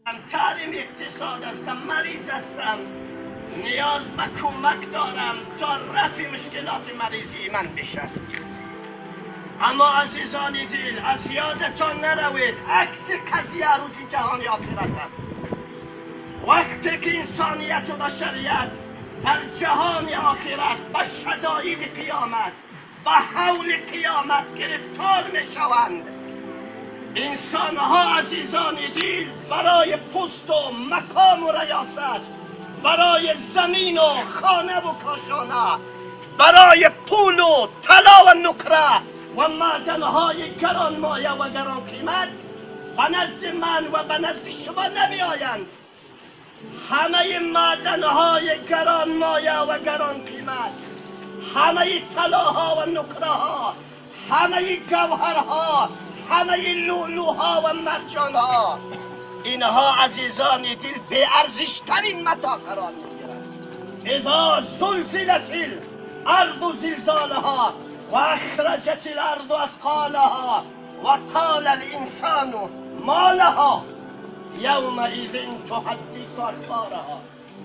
تعلیم اقتصاد هستم، مریض هستم، نیاز به کمک دارم تا رفع مشکلات مریضی من بشد. اما عزیزان دل، از یادتان نروید عکس قضیه روز جهان آخرت است. وقتی که انسانیت و بشریت در جهان آخرت به شداید قیامت، به حول قیامت گرفتار میشوند، انسانها عزیزان دل برای پست و مقام و ریاست، برای زمین و خانه و کاشانه، برای پول و طلا و نقره و معدنهای گرانمایه و گران قیمت به نزد من و به نزد شما نمی آیند. همه معدنهای گرانمایه و گران قیمت، همه طلاها و نقره ها، همه گوهرها، همه لؤلؤها و مرجانها، اینها عزیزان دل به ارزش ترین متاع قرار میگیرند. اذا زلزلت الارض زلزالها و اخرجت الارض اثقالها و قال الانسان ما لها يومئذ تحدث اخبارها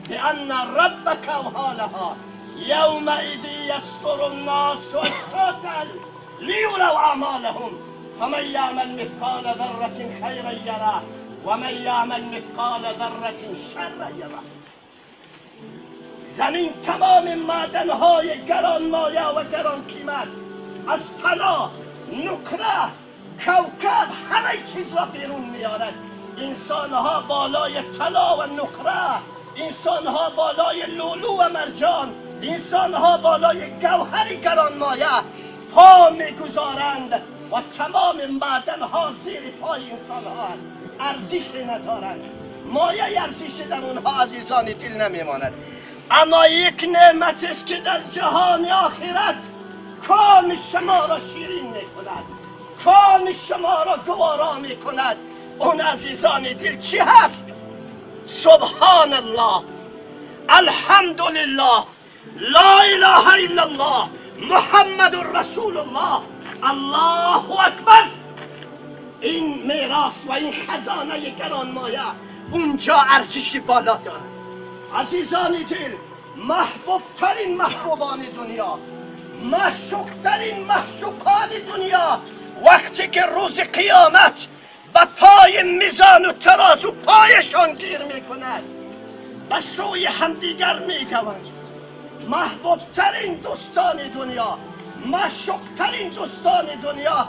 بان ربك اوحى لها يومئذ يصدر الناس اشتاتا ليروا اعمالهم فمن يعمل مثقال ذرة خيرا يره ومن يعمل مثقال ذرة شرا يره. زمین تمام معدنهای گرانمایه و گران قیمت از طلا، نقره، کوکب، همه چیز را بیرون میارد. انسانها بالای طلا و نقره، انسانها بالای لولو و مرجان، انسانها بالای گوهر گرانمایه پا میگذارند و تمام معدنها زیر پای انسانها ارزش ندارند. مایه ارزش در اونها عزیزان دل نمیماند. اما یک نعمت است که در جهان آخرت کام شما را شیرین میکند، کام شما را گوارا میکند. اون عزیزان دل چی هست؟ سبحان الله، الحمدلله، لا اله الا الله، محمد رسول الله، الله اکبر. این میراث و این خزانه گرانمایه اونجا ارزش بالا دارد. عزیزان دل، محبوب ترین محبوبان دنیا، معشوق ترین معشوقان دنیا، وقتی که روز قیامت به پای میزان و ترازو پایشان گیر میکند، به سوی همدیگر میدوند. محبوب ترین دوستان دنیا، معشوق ترین دوستان دنیا.